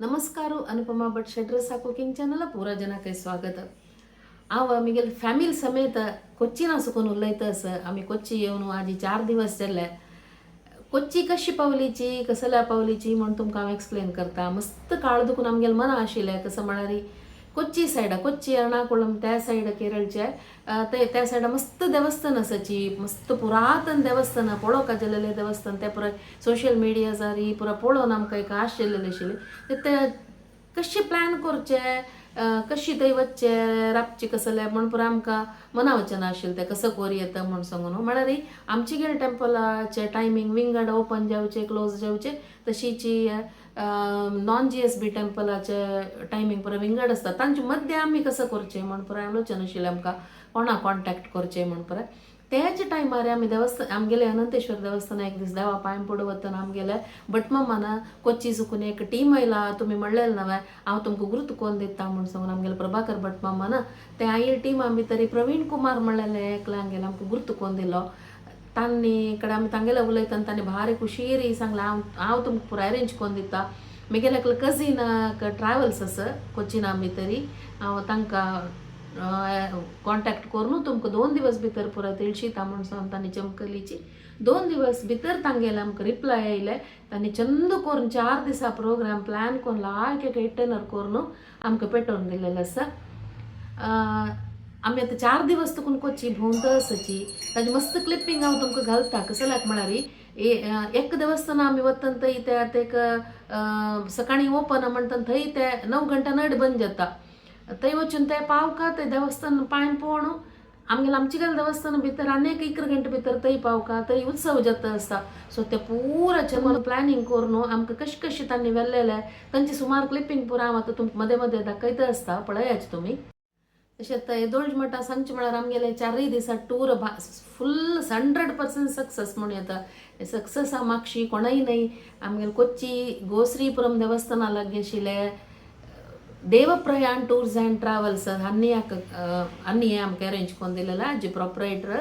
ನಮಸ್ಕಾರ, Anupama Bhat ಷಡ್ರಸ cooking channel ಪೂರಾ ಜನಕ್ಕೆ ಸ್ವಾಗತ. हांव आमगेले फॅमिली समेत कोच्चीन सुकून उलयता आसा. आमी कोच्ची येवन आजी 4 दिवस जाले. कोच्ची कशी पावलीची, कसल्या पावलीची म्हूण तुमकां हांव एक्सप्लेन करता. मस्त काळ दुखून आमगेले मना आशिल्लें. कसं म्हळ्यार कोच्ची सायडा, कोच्ची एर्णाकुळम त्या सायड, केरळचे ते त्या सायडा मस्त देवस्थान आसाची, मस्त पुरातन देवस्थान, पळोवपाक गेलेलें देवस्थान. ते पुराय सोशल मिडियाचारी पुरा पळोवन आमकां एक आश येयलेली आशिल्ली. ते कशें प्लॅन करचें, कशी थंय वचचें, राबचें कसलें म्हूण पुराय आमकां मना वचना आशिल्लें. तें कसं कोर येता म्हूण सांगून. म्हळ्यार आमचे गेले टेंपलाचे टायमींग विंगड, ओपन जावचे, क्लोज जावचे, तशीची नॉन जीएसबी टेंपलाचे टायमींग पुराय विंगड आसता. तांचे मध्य आमी कसं करचें म्हूण पुराय आलोचन आशिल्लें आमकां, कोणा कॉन्टॅक्ट करचें म्हूण पुराय. त्याच टायमार आमी देवस्थान, आमगेले अनंतेश्वर देवस्थान एक दीस देवा पांय पडू वतना आमगेले भटमामान कोच्ची सुकून एक टीम आयला, तुमी म्हणलेलें नवें, हांव तुमकां गुर्त कोन्न दिता म्हूण सांगून आमगेले प्रभाकर भटमामान ते आयल टिमा भितर प्रवीण कुमार म्हणलेले एकले आमगेले आमकां गुर्त कोन्न दिलो. तांणी कडेन आमी तांगेले उलयतना तांणी भारी खुशीरी सांगलें, हांव हांव तुमकां पुराय अरेंज कोन्न दिता. म्हगेले एकले कजीनाक ट्रॅवल्स आसा कोचिना भितरी, हांव तांकां कॉन्टॅक्ट करून तुमकां 2 दिवस भितर पुराय तिळशिता म्हूण सांगून तांणी चमकलीची. 2 दिवस भितर तांगेले आमकां रिप्लाय आयले. तांणी चंद करून 4 दिसा प्रोग्राम प्लॅन करून लायक एक इटनर करून आमकां पेटोवन दिलेलें आसा. आमी आतां 4 दिवस तुकून कोची भोंवता आसाची. ताजी मस्त क्लिपींग हांव तुमकां घालता. कसल्याक म्हळ्यार एक देवस्थान आमी वतना थंय ते आतां एक सकाळी ओपन म्हणटा, थंय ते 9 घंटा नड बंद जाता. थंय वचून ते पावका, ते देवस्थान पांय पळोवन आमगेले आमचे गेले देवस्थान भितर आनी एक 11 घंटे भितर थंय पावका. थंय उत्सव जाता आसता. सो ते पुरा चंद प्लॅनिंग करून आमकां कशें कशें तांणी व्हेल्लेलें, तांची सुमार क्लिपींग पुरा हांव आतां तुमकां मदें मदें दाखयता आसता, पळयाच तुमी. तशेंच येदोळच म्हणटा, सांगचें म्हळ्यार आमगेले चारय दिसा टूर फुल 100% सक्सेस म्हणूं येता. सक्सेसा मागशी कोणय न्हय, आमगेले कोच्ची गोश्रीपुरम देवस्थाना लागीं आशिल्ले देवप्रयाण टूर्स अँड ट्रॅव्हल्स हांणी हांणी आमकां अरेंज करून दिलेलें. हाजी प्रोपरायटर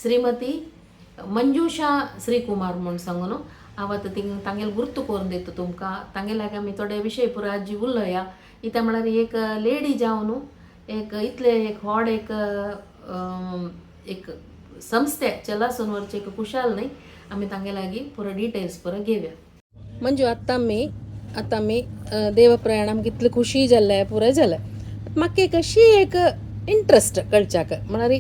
श्रीमती मंजुषा श्रीकुमार म्हूण सांगून. हांव आतां थिंग तांगेले गुर्त करून दिता तुमकां. तांगेले लागीं आमी थोडे विशय पुरो आजी उलया. कित्याक म्हळ्यार एक लेडी जावन एक इतले एक व्हड एक एक संस्थे चलासून वरचें एक खुशाल न्हय. आमी तांगे लागीं पुरो डिटेल्स पुरो घेवया. मंजू, आतां आमी देवप्रयाण आमकां इतलें खुशी जाल्लें, पुराय जालें. म्हाका एक अशी एक इंट्रस्ट कळच्याक, म्हळ्यार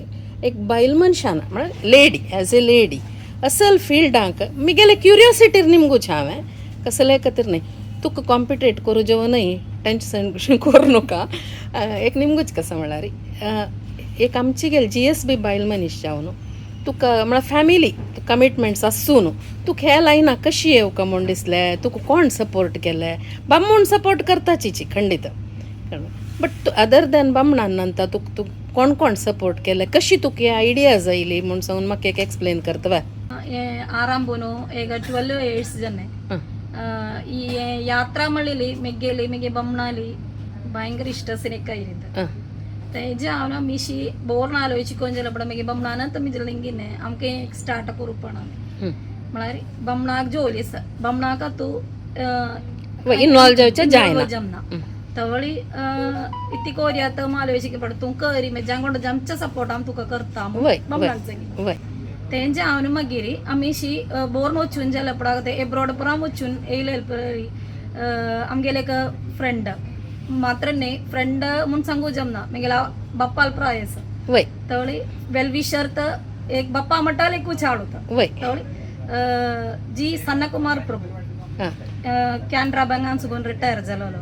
एक बायल मनशान, म्हळ्यार लेडी, एज ए लेडी असल फिल्डांक मिगेले क्युरियोसिटीर निमगूच हांवें, कसले खातीर न्हय. तुका कॉम्पिटेट करूं जेव न्हय, टेंशन करूं नाका. एक निमगूच कसं म्हळ्यार एक आमची गेली जीएसबी बायल मनीस जावन तुका, म्हळ्यार फॅमिली कमिटमेंट्स आसून तुका ह्या लायनाक कशी येवका म्हूण दिसलें? तुका कोण सपोर्ट केलें? बामूण सपोर्ट करताची खंडीत, बट अदर दॅन बामणान नंतर तुका तुका कोण कोण सपोर्ट केलें, कशी तुका ही आयडियाज आयली म्हूण सांगून म्हाका एक एक्सप्लेन करता. ಆರಂಭನು ಈಗ 12 ಇಯರ್ಸ್ ಜನೆ. ಈ യാത്രാമള്ളില് മെഗ്ഗേലി മെഗ്ഗെ ബംണാലി ഭയങ്കര ഇഷ്ടസിനൊക്കെ തേജ അവന മിഷി ബോർണ ആലോചിക്കൊഞ്ചല ഇവിടെ മെഗ്ഗെ ബംണാന തമ്മിജില്ലെങ്കിന്നെ നമുക്ക് സ്റ്റാർട്ട് കുറിപ്പാണ്. म्हळ्यार बमणाक ജോലി आसा, बमणाक तूं इन्वॉल्व जावचें जायना. जमना तवळी इती कोरिया तर आलोचिके पडटा तूं करी मेजां കൊണ്ട് जमच्या सपोर्ट आम तुका करता बमणाक जागी. तेंचे हांव मागीर आमी शी बोर्न वचून जाल्यार पडा ते एब्रॉड पुरा वचून येयले आमगेले एक फ्रेंड मात्र न्ही, फ्रेंड म्हूण सांगू जमना, मागेला बाप्पाल प्राय आसा. तवळी वेल विशर तर एक बाप्पा म्हणटाले एकूच हाड होता. तवळी जी सन्नकुमार प्रभू कॅनरा बँकान सुगून रिटायर जालोलो.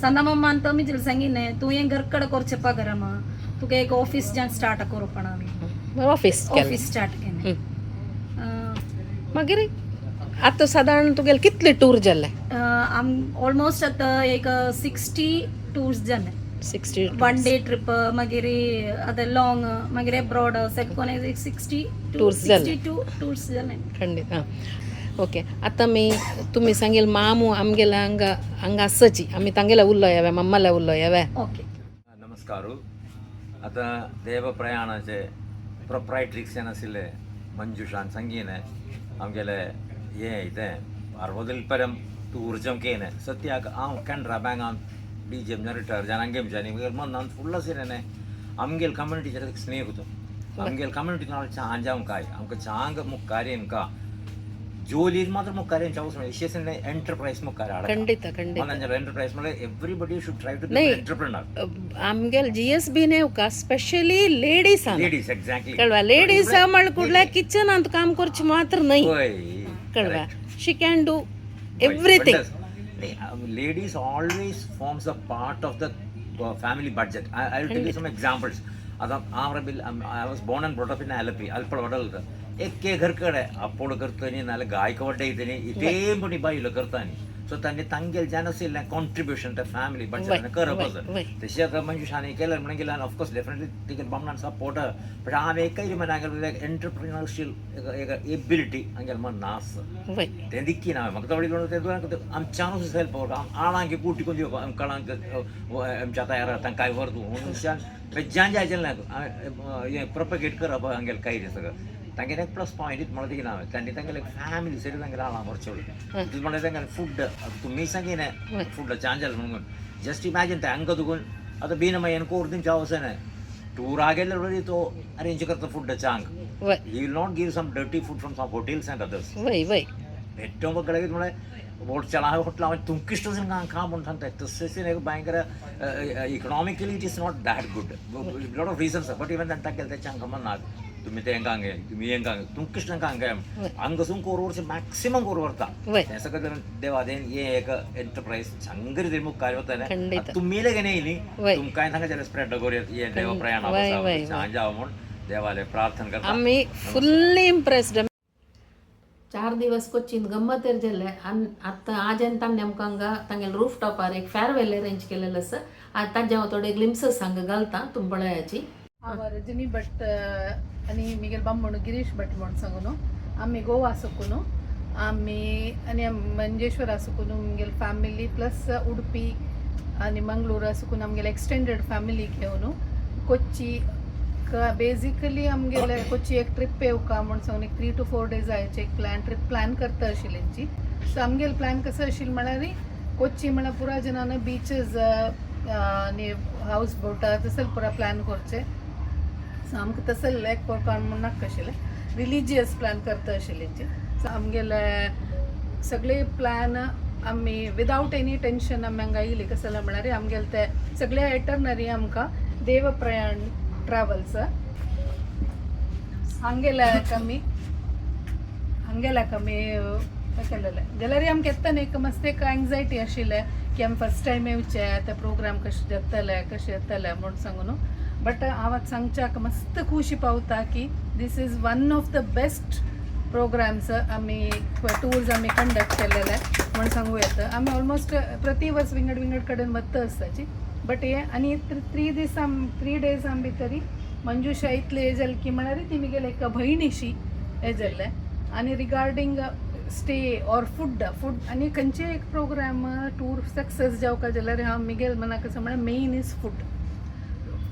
सन्ना मम्मान तर मी सांगिने, तूं हें घर कडेन करचें पा मा तुका एक ऑफिस जान स्टार्ट करूपण आमी. ऑफिस केलें. ऑफिस स्टार्ट केलें. मागीर आतां सादारण तुगेले कितले टूर जाल्ले? आम ऑलमोस्ट आतां एक 60 टूर्स जाले. 60. वन डे ट्रिप, मागीर आतां लॉंग, मागीर एब्रॉड सेकोन एक 60 Tours जाले. 62 टूर्स जाले. खंडीत. हां, ओके. आतां मी तुमी सांगेल मामू आमगेले हांगा हांगा आसाची, आमी तांगेले उलोया, मम्माले उलोया. ओके. नमस्कार. आतां देवप्रयाणाचे प्रोप्रायट्रिक्स आशिल्ले मंजुषान संगीने आमगेले हें इतें 60-ൽ പരം टुरिजम केने सत्याक हांव कॅनरा बँकान डीजीएम रिटायर जावन हांगे आनी म्हगेलें मन फुल्ल आशिल्लें. आमगेले कम्युनिटीचेर एक स्नेह होतो. आमगेले कम्युनिटी चांग जावं काय आमकां चांग मुखार आमकां ജോലിയിൽ മാത്രം മുക്കാര്യം ആവശ്യമില്ല. എന്റർപ്രൈസ് മുക്കാരാണ്. ಖಂಡಿತ ಖಂಡಿತ. ಎಂಟರ್ಪ್ರೈಸ್ म्हणजे everybody should try to be entrepreneur. ಆಮ್ಗೆಲ್ G S B ನೇವ್ಕ specially ladies. Ladies, exactly. कळवा ladies म्हळ कुडल्या किचन ಅಂತ काम करचे मात्र नाही. कळवा, she can do everything. Ladies always forms a part of the family budget. I will tell you some examples. आता हांव I was born and brought up in Alleppey. Alappuzha वडल एके घरकडे आपोड करतनी नाल्यार गायक वड्डयतनी इते पणी बायलो करतानी. सो तांणी तांगेले जें आशिल्लें कॉन्ट्रिब्युशन ते फॅमिली बजेट करप आसा. तशें आतां मंजुशांनी केलें म्हणून गेल्यार ऑफकोर्स डेफिनेटली तिगेले बामणान सपोर्ट. बट हांवें एकय म्हण हांगेले एंटरप्रिनरशीप एक एबिलिटी हांगेले मन नास. वय. तें दिक्की ना म्हाका तवडी तें आमच्यानूच हेल्प आळांक കൂട്ടിക്കൊണ്ടി കളാങ്ക് तयार तांकां काय व्हरतू मनशान बेज्जान जायचें ना हें प्रोपगेट करप हांगेलें कांय सगळें तांगेलें एक प्लस पॉयंट म्हणल्यार ती ना तांणी तांगेले फॅमिली सरी तांगेले आळां व्हरचें म्हणल्यार तांगेलें फूड तुमी सांगिना फूड चांजल म्हणून जस्ट इमॅजिन ते हांगा तुकून आतां बीन कोर दिवचें वचना टूर गेल्यार तो अरेंज करता फूड चांग. वय. He will not give some dirty food from some hotels and others. वय वय. ഏറ്റവും മക്കളെ നമ്മളെ ചില ഹോട്ടൽ അവൻ തുങ്കിഷ്ടത്തിന് കാ सांगता तसेच एक भयंकर economically it is not that good, lot of reasons. But even तांकां केलें तें हांगा ना तुमी तें हांगा तुमी हेंका तुमकां इश्ट हांगा हांगासून कोर व्हरचें मॅक्सिमम कोर व्हरता. वय. तें सगळें देवादेन हें एक एंटरप्रायज संगर तरी मुखार वतलें. खंडीत. तुमी लेगीन येयली वय. तुमकांय सांगा स्प्रेड करूया हें देव प्रयाण वय, वय. सांज जावं म्हूण देवाले प्रार्थना करता. आम्ही फुल्ली इम्प्रेस्ड. 4 दिवस कोच्चीन गम्मतेर जाल्ले. आनी आतां आजन तांणी आमकां हांगा तांगेले रूफ टॉपार एक फेरवेल अरेंज केलेलो आसा. आनी ताजे हांव थोडे ग्लिम्सस हांगा घालता तुम पळयाची. हांव रजनी भट आनी मिगेल बामण गिरीश भट म्हण सांगून आमी गोवा सुकून आमी आनी मंजेश्वर सुकून आमगेले फॅमिली प्लस उडपी आनी मंगळूर सुकून आमगेले एक्सटेंडेड फॅमिली घेवन कोच्ची बेजिकली आमगेले कोच्ची एक ट्रिप येवका म्हण सांगून एक 3 टू 4 डेज जायचे एक प्लॅन ट्रिप प्लॅन करता आशिल्ली. सो आमगेले प्लॅन कसो आशिल्लो म्हळ्यार कोच्ची म्हळ्यार पुरा जनान बिचीस आनी हावस बोटां तसले पुरा प्लॅन करचे. सो आमकां तसले एक कोरपा म्हूण नाका आशिल्लें. रिलिजियस प्लॅन करता आशिल्ली. सो आमगेले सगळे प्लॅन आमी विदावट एनी टेन्शन आमी हांगा येयली. कसलें म्हळ्यार आमगेले ते सगळे आयटनरी आमकां देव प्रयाण ट्रॅवल्स हांगेले आमी हांगेले आमी केलेले जाल्यार आमकां येतना एक मस्त एक एंग्जायटी आशिल्लें की आमी फर्स्ट टायम येवचे ते प्रोग्राम कशें जातले कशें येतले म्हूण सांगून. बट हांव आतां सांगच्याक मस्त खुशी पावता की this is one of the best programs आमी टूर्स आमी कंडक्ट केलेले म्हूण सांगू येता. आमी ऑलमोस्ट प्रति वर्स विंगड विंगड कडेन वता आसताची. बट हे आनी 3 दीस आम 3 डेज आम भितरी मंजुशा इतले हे जालें की म्हळ्यार ती म्हगेले एक भयणीशी हें जाल्लें. आनी regarding stay or food food आनी खंयचेय एक प्रोग्राम टूर सक्सेस जावका जाल्यार हांव म्हगेल मनाक कसो म्हळ्यार मेन is food.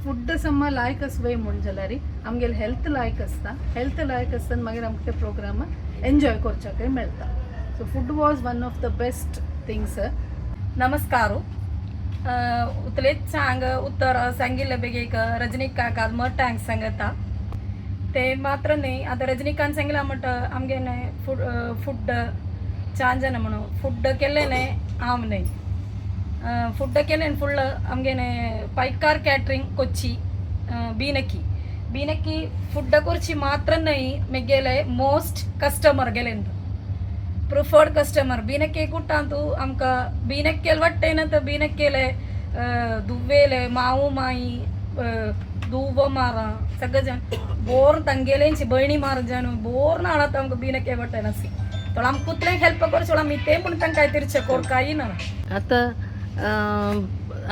Food सम लायक आसवय म्हूण जाल्यार आमगेले हेल्थ लायक आसता. हेल्थ लायक आसता मागीर आमकां ते प्रोग्राम एन्जॉय करच्याकय मेळटा. So food was one of the best things. ನಮಸ್ಕಾರ. उतलेच सांग उत्तर सांगितलं बेगे एक रजनीकांत मग टँक सांगता ते मात्र नाही. आता रजनीकांत सांगितलं म्हट आमगे नाही फूड फूड छान जण म्हणून फूड केले नाही हांव नाही फूड केले फुल आमगे ಪೈಕಾರ್ ಕ್ಯಾಟ್ರಿಂಗ್ ಕೊಚ್ಚಿ ಬೀನಕ್ಕಿ ಬೀನಕ್ಕಿ ಫುಡ್ಡ ಕುರ್ಚಿ ಮಾತ್ರ ನೈ ಮೆಗ್ಗೆಲೆ ಮೋಸ್ಟ್ ಕಸ್ಟಮರ್ ಗೆಲೆಂದು ಪ್ರಿಫರ್ಡ್ ಕಸ್ಟಮರ್ ಬೀನಕ್ಕೆ ಕುಟ್ಟಾಂತು आमकां बीनक्केल वाट्टेन तर बीनक्केले दुव्वेले माऊ माई दुव्व मारा सगळे जण बोर तंगेलेंची बहिणी मार जण बोर नाळत आमकां बीनक्के वाटेन असी थोडा आमकां कुतलें हेल्प करचो आमी तें पूण तांकां तिरचें कोरकाय ना. आतां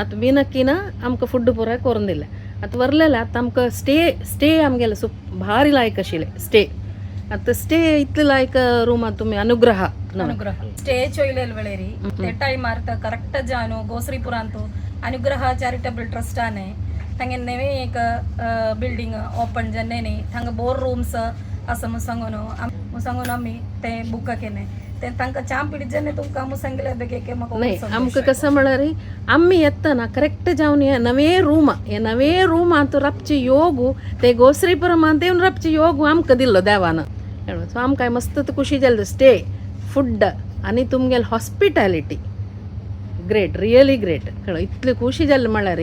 आतां बीनक्कीन आमकां फुड पुराय करून दिलें. आतां वरलेलें आतां आमकां स्टे स्टे आमगेले सुप भारी लायक आशिल्लें स्टे. आतां स्टे इतले लायक रूम तुमी अनुग्रह. ಅನುಗ್ರಹ ಸ್ಟೇ ಚೊಯ್ಲೆಲ್ ವೆಳೇರಿ ते ಟೈಮ್ ಆರ್ತ ಕರೆಕ್ಟ್ ಜಾನು ಗೋಸ್ರಿಪುರ ಅಂತು ಅನುಗ್ರಹ ಚಾರಿಟಬಲ್ ಟ್ರಸ್ಟ್ ಆನೆ ತಂಗೆ ನೆವೆ एक बिल्डिंग ओपन जन्ने न्ही थंगा बोर रूम्स आसा मुसंगोनो मुसंगोनो आमी ते बुक केले. ते तांकां च्या पिडित तुमकां आमी सांगले बेगे म्हाका नाही, आमकां कसं म्हळ्यार आमी येतना करेक्ट जावन हे नवे रूम, हे नवे रूम तूं राबचे योग ते गोसरीपुरम येवन राबचे योग आमकां दिल्लो देवान. सो आमकां मस्त खुशी जाली. स्टे, फूड आनी तुमगेले हॉस्पिटॅलिटी ग्रेट, रियली ग्रेट. कळ्ळें, इतली खुशी जाली म्हळ्यार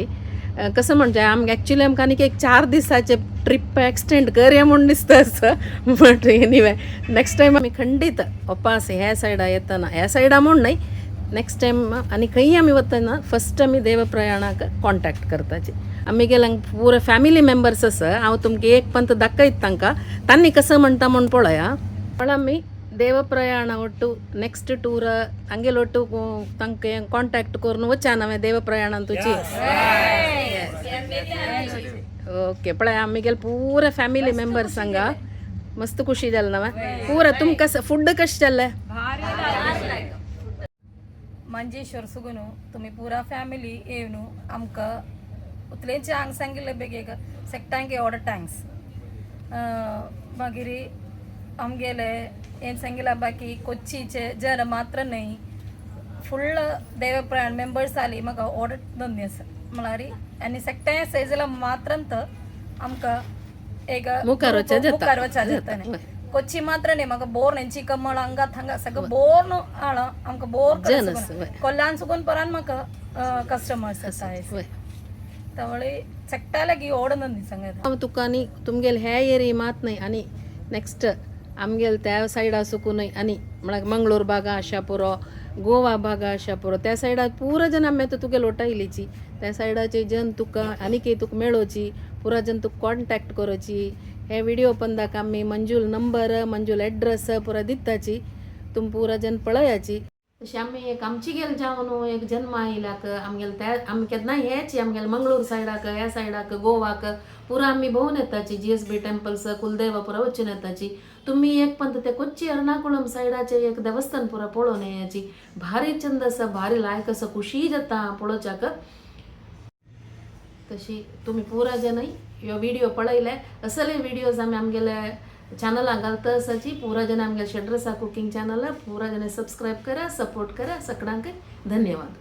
कसं म्हणजे आमकां एक्चुली आमकां आनीक एक 4 दिसाचे ट्रिप एक्सटेंड करया म्हूण दिसता असं. बट एनिवे, नेक्स्ट टायम आमी खंडीत ओपास ह्या सायडा येतना, ह्या सायडा म्हूण न्हय, नेक्स्ट टायम आनी खंयी आमी वतना फस्ट आमी देवप्रयाणाक कॉन्टॅक्ट करताची. आमी गेल्या पुरा फॅमिली मेंबर्स आसा. हांव तुमकां एक पंत दाखयत तांकां, तांणी कसं म्हणटा म्हूण पळया. पण आमी देवप्रयाण ಒಟ್ಟು ನೆಕ್ಸ್ಟ್ ಟೂರ್ ಹಂಗೆಲ್ಲ ಒಟ್ಟು तांकां कॉन्टॅक्ट करून वचा हांवें देवप्रयाणान तुजी. ओके, पळय आमगेले पुरा फॅमिली मेंबर्स हांगा मस्त खुशी जालें ना पुरा. तुमकां फूड कशें जालें? मंजेश्वर सुगुनू तुम्ही पुरा फॅमिली येवन आमकां उतलेंचे हांग सांगिल्ले बेगीन सेक्टांक ऑर्डर thanks. मागीर आमगेले हें सांगिला बाकी कोच्चीचे जन मात्र न्हय, फुल्ल देवप्रयाण मेंबर्स आली म्हाका ऑर्डर धन्य आसा म्हळ्यार आनी सेक्टाय आसा मात्रंत आमकां एक मुखार वचा जाता. मुखार वचा जाता न्ही. कोच्ची मात्र न्ही, म्हाका बोर न्ही, चिकमळ हांगा थांगा सगळं बोर न्हू हाड आमकां बोर जन आसा, वय. कोल्ल्यान सुकून परान म्हाका कस्टमर्स आसा. वय. तवळे चकटा लागी ओड नंदी सांगता. हांव तुका आनी तुमगेले हे एरिया मात न्हय, आनी नेक्स्ट आमगेले त्या सायडा सुकून आनी म्हळ्यार मंगळूर भागा आशा पुरो, गोवा भागा आशा पुरो, त्या सायडा पुरा जन आमी आतां तुगे लोटा येयलीची. त्या सायडाचे जन तुका आनीक तुका मेळोवची, पुरा जन तुका कॉन्टॅक्ट करोची. हे विडियो पंदाक आमी मंजूल नंबर, मंजूल एड्रेस पुरा दिताची, तुम पुरा जन पळयाची. तशी आमी एक आमची गेल जावन एक जन्म आयल्याक आमगेले त्या आमी केन्ना हेची आमगेले मंगळूर सायडाक, ह्या सायडाक, गोवाक पुरा आमी भोंवून येताची. जीएसबी टेम्पल्स, कुलदेव पुरा वचून येताची. तुमी एक पंत ते कोच्ची एर्नाकुळम सायडाचे एक देवस्थान पुरा पळोवन येयाची. भारी चंद आसा, भारी लायक आसा, खुशी जाता पळोवच्याक. तशी तुमी पुरा जनय ह्यो व्हिडिओ पळयले असले व्हिडियोज आमी आमगेले चॅनलाक घालता आसाची. पुरा जन आमगेले शेड्रसा कुकिंग चॅनल पुरा जन सबस्क्रायब करा, सपोर्ट करा. सगळ्यांक धन्यवाद.